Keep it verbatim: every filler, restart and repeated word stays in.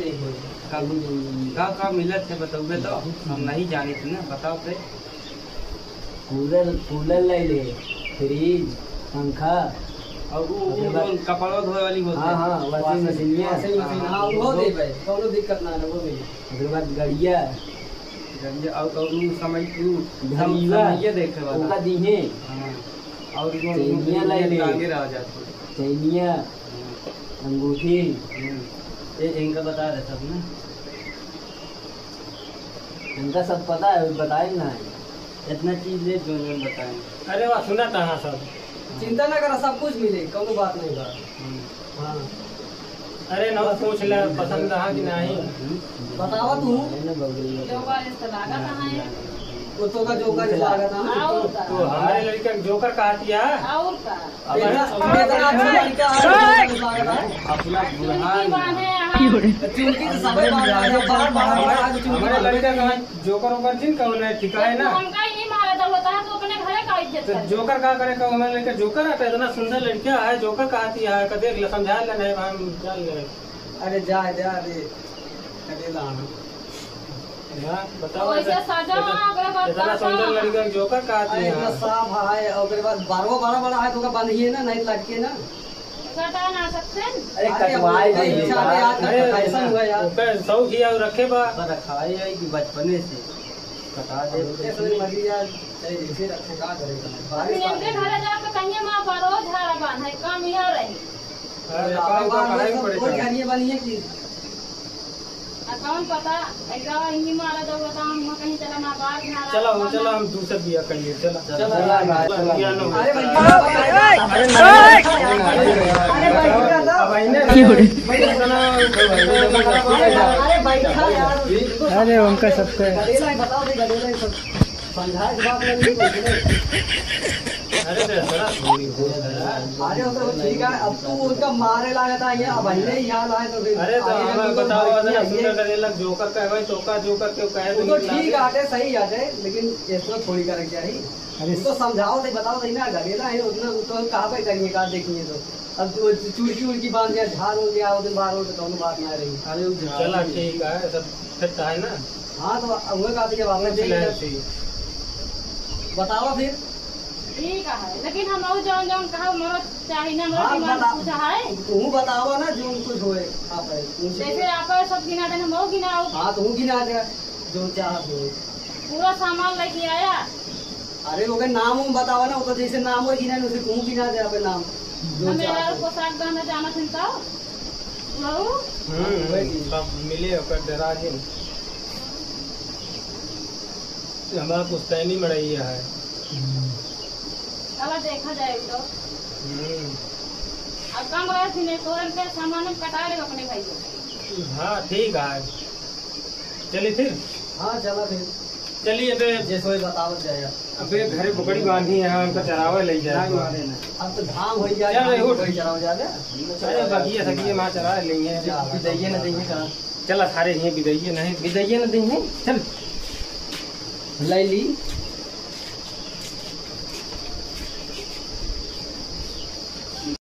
का, का, का मिलत है, बतउबे तो हम नहीं जानित ना, बताओ ते। कूलर, कूलर ले ले, फ्रिज, पंखा। और उ, उ ओकरे बाद जौन कपड़वा धोए वाली होत है। हाँ, हाँ, washing machine। Washing machine, हाँ, वो दे भाई, कौनो दिक्कत ना है, वो दे। ओकरे बाद गड़िया। गड़िया, और, और उ समय, उ घड़ीवा, समइया देखे वाला। ओका दीहे। हाँ। और उ चैनिया ले ले। टांगे रह जात है। चैनिया। हम्म। अंगूठी। हम्म। ए, इनका बता दे सब ना। इनका सब पता है, बताए ना है। इतना चीज ले जो, जो बताए। अरे वाह, सुना था, हाँ, सब। चिंता ना करा, सब कुछ मिले, कौनो बात नहीं बा। हम्म। हाँ। अरे ना, पूछ ले, पसंद रहा कि नहीं। बतावा तू। जो बारिश तो लागत है। वो तो का जोकर लागत है। और का? तो हमारे लड़के का जोकर कहती है। और का? अब इतना, इतना अच्छा लड़का है, अपना चुनकी बुढ़ान। बांधे हैं। चुनकी तो सबे बांधे हैं, बाहर, बाहर, बाहर चुनकी हमारे बांधे। लड़का का जोकर ओकर जिन का होना है, ठीक है ना? हमका ही मारा जब होता है तो अपने घरे का इज्जत तो करे। जोकर का करे का, हमारे लड़का जोकर आता है, इतना सुंदर लड़का है, जोकर का आती है, का देख ले, समझा ले, नहीं हम चल ले। अरे जा, जा रे, अरे लाना। हाँ, बताओ, वैसे इतना, सजा इतना, ओकरे बाद इतना का सुंदर का? लड़का जोकर का आती अरे, है। इतना साफ है, ओकरे बाद बारहो बड़ा बड़ा है, तो ओका बांधिए ना, नहीं लटके ना। कटा ना सकते हैं। अरे, अरे, कटवाए अब भाई, इच्छा पे यार, अरे, फैशन हुआ यार। ओकर शौक ही और रखे बा। पर रखाए है कि बचपने से कटा दे। अब कैसे मर गया, चाहे जैसे रखे, का करेगा? बारिश का इनके घरे जाके कहिए, "माँ, बारहो झाड़ा बांध है, काम यहाँ रही।" अरे, बाबा, काम तो बाबा, करही सब पड़ेगा। कोई घर ये बनी है कि? आ, कौन पता, ऐसा हिंदी मारा जाओ, बताओ, हम कहीं चला ना, बाहर ना, चला, वो ना, चला, ना। हम दूसरे बिया करिए, चला। चला, चला, चला। बिया ना हो। अरे भैया, अरे नहीं। अरे भैया, अब आइने। क्यों रे? अरे बैठा यार। अरे उनका सबके। गदेला है, बताओ भाई, गदेला है सब। समझाए के बात नहीं, नहीं बोलते। अरे तो ऐसा थोड़ी हो गया। अरे वो तो ठीक है, अब तू उनका मारे लागा था, ये अब भाई ने यहाँ लाए तो फिर अरे तो आगे हमें जाके तो बताओ, मार अगर किया सुंदर ये। गदेला जोकर का है भाई, तो का जोकर क्यों कहे वो तो तो नहीं ठीक लागे? आटे, सही आटे, लेकिन इसको थोड़ी करे चाहिए। अरे वो तो समझाओ थे, बताओ थे ना, गदेला है उतना, वो तो कहाँ पे करिए, कहाँ देखिए तो। अब तू चुड़की उड़की बांध दिया, झाड़ हो गया, वो दिन बार हो तो कौनो बात ना रही। अरे वो झाड़ चला हो गया। ठीक है, सब फिट है ना? हाँ, तो वह कहते कि बाबा पूछ जी ले जब से। बताओ फिर। ठीक है, लेकिन हम और जौन जौन कहा, हमरो चाही ना, हमरो हाँ, डिमांड बता-, पूछा है। तू बताओ ना, जो कुछ होए, आप है, उनसे जैसे पूछ। आप सब गिना देना, हम और गिनाओ। हाँ, तू गिना दे, जो चाहत हो। पूरा सामान लेके आया। अरे, ओके नाम उम बतावा ना, वो तो जैसे नाम हो गिना, उसे कहूँ गिना दे अपन नाम। जो हम चाहत यार हो। पोशाक गहना जाना था तो, वहू? हम्म, वही चीज। सब मिले ओकर डरा जिन। हमारा पुश्तैनी मड़ैया है। चला देखा जाए तो। हम्म। अब कम रहे थे, नहीं तो इनके सामान हम कटा ले अपने भाई को। हाँ, ठीक है। चलिए फिर। हाँ, चला फिर। चलिए बे। जैसे वही बतावत जाए। अबे घरे बकरी बांधी है, उनका चरावे ले जाए। नहीं मारे ना। अब तो घाम हो जाए, चल रे, घाम उठ। कोई चरावे जाए। अरे बगिया सगिया माँ चरा ले हैं। जा, बिदैये न देंगे कहाँ? चला सारे हैं बिदैये नहीं। बिदैये न देंगे। चल। ले ली।